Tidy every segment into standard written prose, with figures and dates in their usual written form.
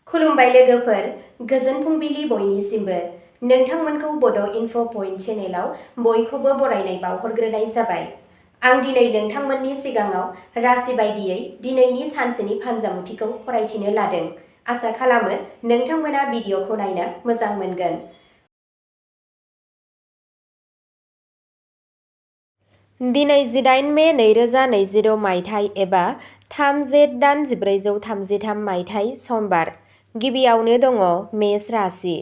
खुलुमबाय लोगोफोर, गोजोन फुंबिलि बयनिसिमबो। नोंथांमोनखौ बड' इनफ' पइन्ट चेनेलाव बयखौबो बरायनाय बावहरग्रोनाय जाबाय। आं दिनै नोंथांमोननि सिगाङाव राशि बायदियै दिनैनि सानसेनि फानजामुथिखौ फरायथिनो लादों। आसा खालामो नोंथांमोना भिडिअखौ नायनो मोजां मोनगोन। दिनै 18 मे 2020 मायथाइ एबा 3 जेठ दान 1433 मायथाइ समबार। गिबियावनो दङ मेष राशि।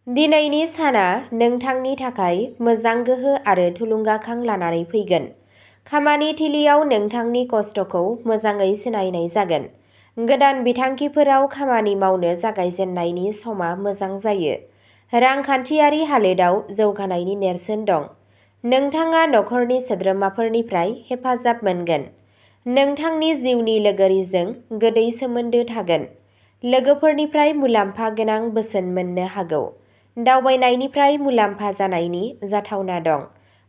दिनैनि साना नोंथांनि थाखाय मोजां गोहो आरो थुलुंगाखां लानानै फैगोन। खामानि थिलियाव नोंथांनि खस्थ'खौ मोजाङै सिनायनाय जागोन। गोदान बिथांखिफोराव खामानि मावनो जागायजेननायनि समा मोजां जायो। रांखान्थियारि हालोदाव जौगानायनि नेरसोन दं। नोंथाङा नखरनि सोद्रोमाफोरनिफ्राय हेफाजाब मोनगोन। नोंथांनि जिउनि लोगोरिजों गोदै सोमोन्दो थागोन। लोगोफोरनिफ्राय मुलाम्फा गोनां बोसोन मोननो हागौ। दावबायनायनिफ्राय मुलाम्फा जानायनि जाथावना दं।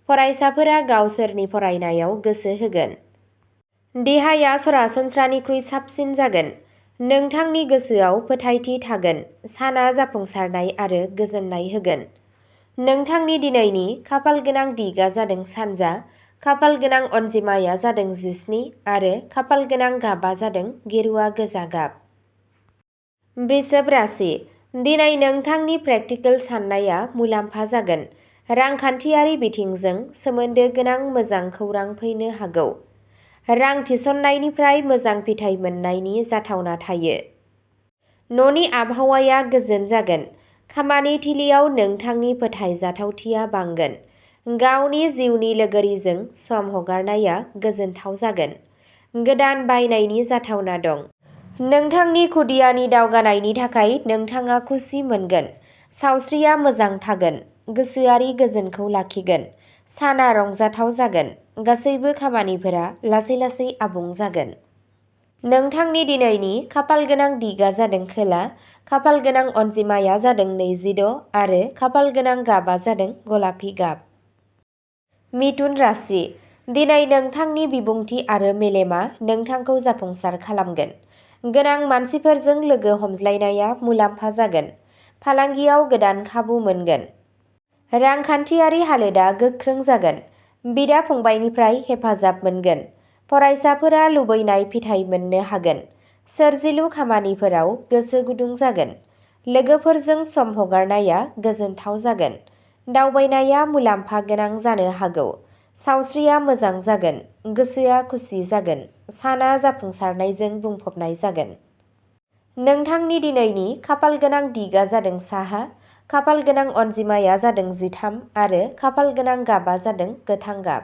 फरायसाफोरा गावसोरनि फरायनायाव गोसो होगोन। देहाया सरासनस्रानिख्रुइ साबसिन जागोन। नोंथांनि गोसोआव फोथायथि थागोन। साना जाफुंसारनाय आरो गोजोननाय होगोन। नोंथांनि दिनैनि खाफाल गोनां दिगा जादों सानजा, खाफाल गोनां अनजिमाया जादों 17 आरो खाफाल गोनां गाबा जादों गेरुआ गोजा गाब। बृषभ राशि। दिनै नोंथांनि प्रेक्टिकेल साननाया मुलाम्फा जागोन। रांखान्थियारि बिथिंजों सोमोन्दो गोनां मोजां खौरां फैनो हागौ। रां थिसननायनिफ्राय मोजां फिथाइ मोननायनि जाथावना थायो। न'नि आबहावाया गोजोन जागोन। खामानि थिलियाव नोंथांनि फोथायजाथावथिया बांगोन। गावनि जिउनि लोगोरिजों सम हगारनाया गोजोनथाव जागोन। गोदान बायनायनि जाथावना दं। नोंथांनि खुदियानि दावगानायनि थाखाय नोंथाङा खुसि मोनगोन। सावस्रिया मोजां थागोन। गोसोआरि गोजोनखौ लाखिगोन। साना रंजाथाव जागोन। गासैबो खामानिफोरा लासै लासै आबुं जागोन। नोंथांनि दिनैनि खाफाल गोनां दिगा जादों खोला, खाफाल गोनां अनजिमाया जादों 26 आरो खाफाल गोनां गाबा जादों गलापि गाब। मिथुन राशि। दिनै नोंथांनि बिबुंथि आरो मेलेमा नोंथांखौ जाफुंसार खालामगोन। गोनां मानसिफोरजों लोगो हमज्लायनाया मुलाम्फा जागोन। फालांगियाव गोदान खाबु मोनगोन। रांखान्थियारि हालोदा गोख्रों जागोन। बिदा-फंबायनिफ्राय हेफाजाब मोनगोन। फरायसाफोरा लुबैनाय फिथाइ मोननो हागोन। सोरजिलु खामानिफोराव गोसो गुदुं जागोन। लोगोफोरजों सम हगारनाया गोजोनथाव जागोन। दावबायनाया मुलाम्फा गोनां जानो हागौ। सावस्रिया मोजां जागोन। गोसोआ खुसि जागोन। साना जाफुंसारनायजों बुंफबनाय जागोन। नोंथांनि दिनैनि खाफाल गोनां दिगा जादों साहा, खाफाल गोनां अनजिमाया जादों 13 आरो खाफाल गोनां गाबा जादों गोथां गाब।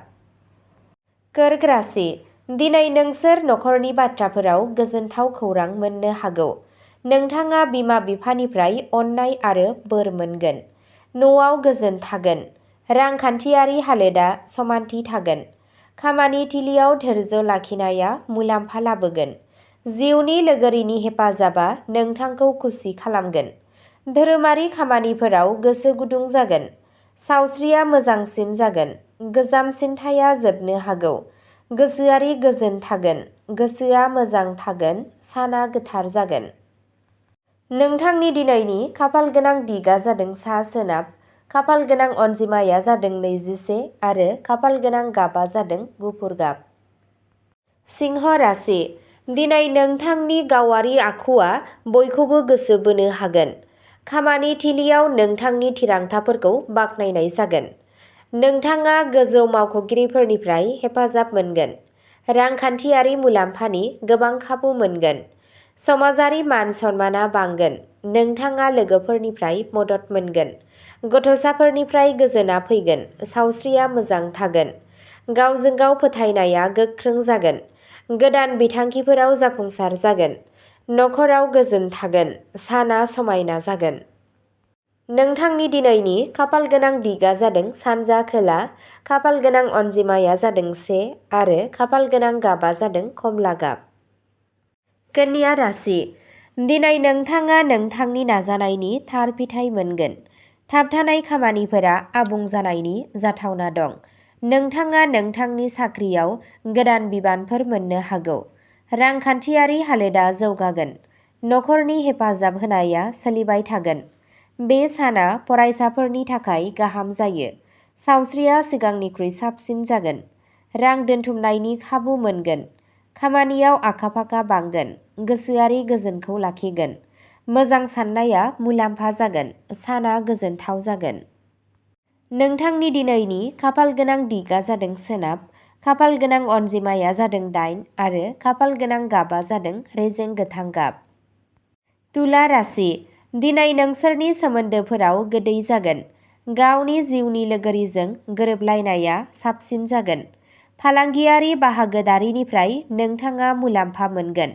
कर्क राशि। दिनै नोंसोर नखरनि बाथ्राफोराव गोजोनथाव खौरां मोननो हागौ। नोंथाङा बिमा-बिफानिफ्राय अननाय आरो बोर मोनगोन। न'आव गोजोन थागोन। रांखान्थियारि हालोदा समानथि थागोन। खामानि थिलियाव धैर्य लाखिनाया मुलाम्फा लाबोगोन। जिउनि लोगोरिनि हेफाजाबा नोंथांखौ खुसि खालामगोन। धोरोमारि खामानिफोराव गोसो गुदुं जागोन। सावस्रिया मोजांसिन जागोन। गोजाम सिनथाया जोबनो हागौ। गोसोआरि गोजोन थागोन। गोसोआ मोजां थागोन। साना गोथार जागोन। नोंथांनि दिनैनि खाफाल गोनां दिगा जादों सा-सोनाब, खाफाल गोनां अनजिमाया जादों 21 आरो खाफाल गोनां गाबा जादों गुफुर गाब। सिंह राशि। दिनै नोंथांनि गावारि आखुआ बयखौबो गोसो बोनो हागोन। खामानि थिलियाव नोंथांनि थिरांथाफोरखौ बाख्नायनाय जागोन। नोंथाङा गोजौ मावख'गिरिफोरनिफ्राय हेफाजाब मोनगोन। रांखान्थियारि मुलाम्फानि गोबां खाबु मोनगोन। समाजारि मान-सन्माना बांगोन। नोंथाङा लोगोफोरनिफ्राय मदद मोनगोन। गथ'साफोरनिफ्राय गोजोनआ फैगोन। सावस्रिया मोजां थागोन। गावजों गाव फोथायनाया गोख्रों जागोन। गोदान बिथांखिफोराव जाफुंसार जागोन। नखराव गोजोन थागोन। साना समायना जागोन। नोंथांनि दिनैनि खाफाल गोनां दिगा जादों सानजा खोला, खाफाल गोनां अनजिमाया जादों 1 आरो खाफाल गोनां गाबा जादों कमला गाब। कन्या राशि। दिनै नोंथाङा नोंथांनि नाजानायनि थार फिथाइ मोनगोन। थाबथानाय खामानिफोरा आबुं जानायनि जाथावना दं। नोंथाङा नोंथांनि साख्रियाव गोदान बिबानफोर मोननो हागौ। रांखान्थियारि हालोदा जौगागोन। नखरनि हेफाजाब होनाया सोलिबाय थागोन। बे साना फरायसाफोरनि थाखाय गाहाम जायो। सावस्रिया सिगांनिख्रुइ साबसिन जागोन। रां दोनथुमनायनि खाबु मोनगोन। खामानियाव आखा-फाखा बांगोन। गोसोआरि गोजोनखौ लाखिगोन। मोजां साननाया मुलाम्फा जागोन। साना गोजोनथाव जागोन। नोंथांनि दिनैनि खाफालगोनां दिगा जादों सोनाब, खाफालगोनां अनजिमाया जादों 8 आरो खाफालगोनां गाबा जादों रेजें गोथां गाब। तुला राशि। दिनै नोंसोरनि सोमोन्दोफोराव गोदै जागोन। गावनि जिउनि लोगोरिजों गोरोबलायनाया साबसिन जागोन। फालांगियारि बाहागोदारिनिफ्राय नोंथाङा मुलाम्फा मोनगोन।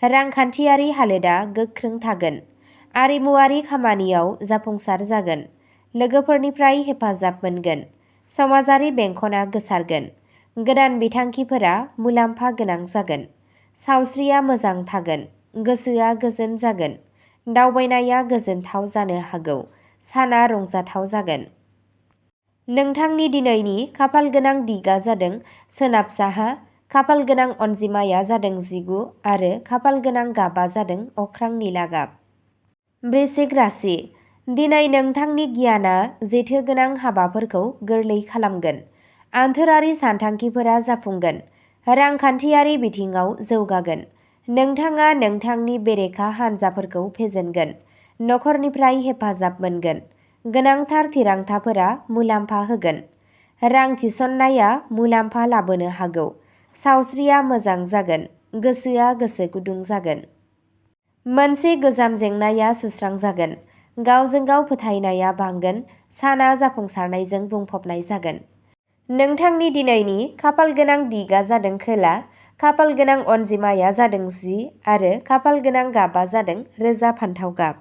रांखान्थियारि हालोदा गोख्रों थागोन। आरिमुआरि खामानियाव जाफुंसार जागोन। लोगोफोरनिफ्राय हेफाजाब मोनगोन। समाजारि बेंखनआ गोसारगोन। गोदान बिथांखिफोरा मुलाम्फा गोनां जागोन। सावस्रिया मोजां थागोन। गोसोआ गोजोन जागोन। दावबायनाया गोजोनथाव जानो हागौ। साना रंजाथाव जागोन। नोंथांनि दिनैनि खाफालगोनां दिगा जादों सोनाब-साहा, खाफालगोनां अनजिमाया जादों 19 आरो खाफालगोनां गाबा जादों अख्रां निला गाब। वृश्चिक राशि। दिनै नोंथांनि गियाना जेथोगोनां हाबाफोरखौ गोरलै खालामगोन। आन्थोरारि सानथांखिफोरा जाफुंगोन। रांखान्थियारि बिथिङाव जौगागोन। नोंथाङा नोंथांनि बेरेखा हानजाफोरखौ फेजेनगोन। नखरनिफ्राय हेफाजाब मोनगोन। गोनांथार थिरांथाफोरा मुलाम्फा होगोन। रां थिसननाया मुलाम्फा लाबोनो हागौ। सावस्रिया मोजां जागोन। गोसोआ गोसो गुदुं जागोन। मोनसे गोजाम जेंनाया सुस्रांजागोन। गावजों गाव फोथायनाया बांगोन। साना जाफुंसारनायजों बुंफबनाय जागोन। नोंथांनि दिनैनि खाफालगोनां दिगा जादों खोला, खाफालगोनां अनजिमाया जादों 10 आरो खाफालगोनां गाबा जादों रोजा फान्थाव गाब।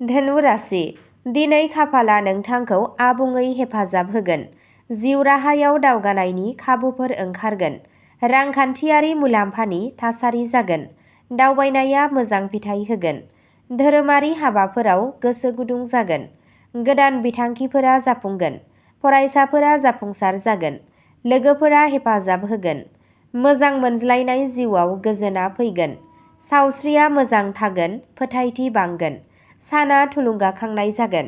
धनु राशि। दिनै खाफाला नोंथांखौ आबुङै हेफाजाब होगोन। जिउ राहायाव दावगानायनि खाबुफोर ओंखारगोन। रांखान्थियारि मुलाम्फानि थासारि जागोन। दावबायनाया मोजां फिथाय होगोन। धोरोमारि हाबाफोराव गोसो गुदुं जागोन। गोदान बिथांखिफोरा जाफुंगोन। फरायसाफोरा जाफुंसार जागोन। लोगोफोरा हेफाजाब होगोन। मोजां मोनज्लायनाय जिउआव गोजोनआ फैगोन। सावस्रिया मोजां थागोन। फोथायथि बांगोन। साना थुलुंगाखांनाय जागोन।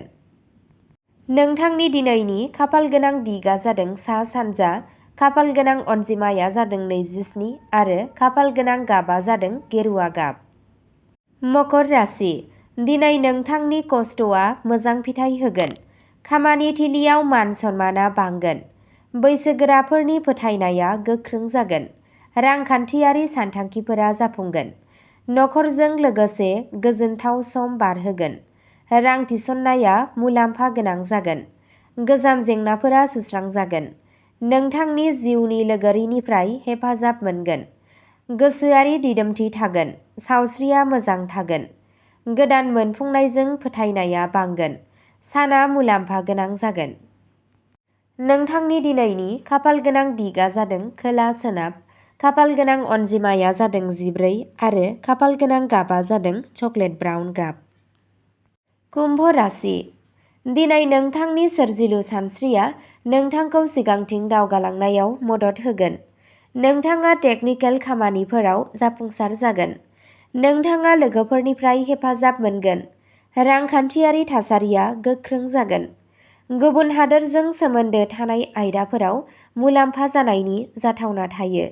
नोंथांनि दिनैनि खाफालगोनां दिगा जादों सा-सानजा, खाफालगोनां अनजिमाया जादों 27 आरो खाफालगोनां गाबा जादों गेरुआ गाब। मकर राशि। दिनै नोंथांनि खस्थ'आ मोजां फिथाय होगोन। खामानि थिलियाव मान-सन्मानआ बांगोन। बैसोगोराफोरनि फोथायनाया गोख्रों जागोन। रांखान्थियारि सानथांखिफोरा जाफुंगोन। नखरजों लोगोसे गोजोनथाव सम बारहोगोन। रां थिसननाया मुलाम्फा गोनां जागोन। गोजाम जेंनाफोरा सुस्रांजागोन। नोंथांनि जिउनि लोगोरिनिफ्राय हेफाजाब मोनगोन। गोसोआरि दिदोमथि थागोन। सावस्रिया मोजां थागोन। गोदान मोनफुंनायजों फोथायनाया बांगोन। साना मुलाम्फा गोनां जागोन। नोंथांनि दिनैनि खाफालगोनां दिगा जादों खोला-सोनाब, खाफालगोनां अनजिमाया जादों 14 आरो खाफालगोनां गाबा जादों चकलेट ब्राउन गाब। कुम्भ राशि। दिनै नोंथांनि सोरजिलु सानस्रिया नोंथांखौ सिगांथिं दावगालांनायाव मदद होगोन। नोंथाङा टेकनिकेल खामानिफोराव जाफुंसार जागोन। नोंथाङा लोगोफोरनिफ्राय हेफाजाब मोनगोन। रांखान्थियारि थासारिया गोख्रों जागोन। गुबुन हादोरजों सोमोन्दो थानाय आयदाफोराव मुलाम्फा जानायनि जाथावना थायो।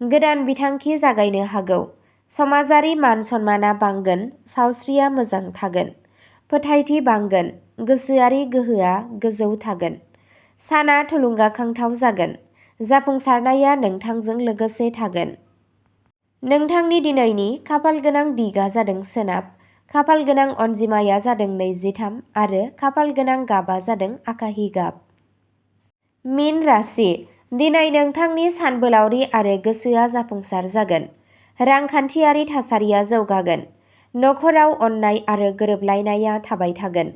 गोदान बिथांखि जागायनो हागौ। समाजारि मान-सन्मानआ बांगोन। सावस्रिया मोजां थागोन। फोथायथि बांगोन। गोसोआरि गोहोआ गोजौ थागोन। साना थुलुंगाखांथाव जागोन। जाफुंसारनाया नोंथांजों लोगोसे थागोन। नोंथांनि दिनैनि खाफालगोनां दिगा जादों सोनाब, खाफालगोनां अनजिमाया जादों 23 आरो खाफालगोनां गाबा जादों आखाहि गाब। मीन राशि। दिनै नोंथांनि सानबोलावरि आरो गोसोआ जाफुंसार जागोन। रांखान्थियारि थासारिया जौगागोन। नखराव अननाय आरो गोरोबलायनाया थाबाय थागोन।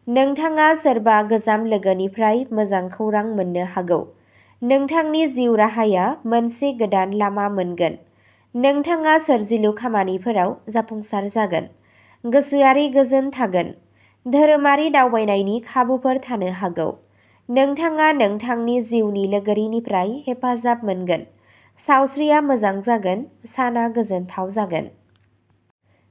नोंथाङा सोरबा गोजाम लोगोनिफ्राय मोजां खौरां मोननो हागौ। नोंथांनि जिउ राहाया मोनसे गोदान लामा मोनगोन। नोंथाङा सोरजिलु खामानिफोराव जाफुंसार जागोन। गोसोआरि गोजोन थागोन। धोरोमारि दावबायनायनि खाबुफोर थानो हागौ। नोंथाङा नोंथांनि जिउनि लोगोरिनिफ्राय हेफाजाब मोनगोन। सावस्रिया मोजां जागोन। साना गोजोनथाव जागोन।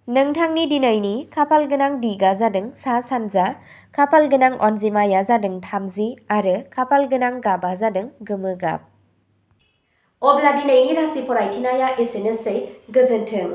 नोंथांनि दिनैनि खाफालगोनां दिगआ जादों सा-सानजा, खाफालगोनां अनजिमाया जादों 30 आरो खाफालगोनां गाबआ जादों गोमो गाब। अब्ला दिनैनि राशि फरायथिनाया एसेनोसै। गोजोन्थों।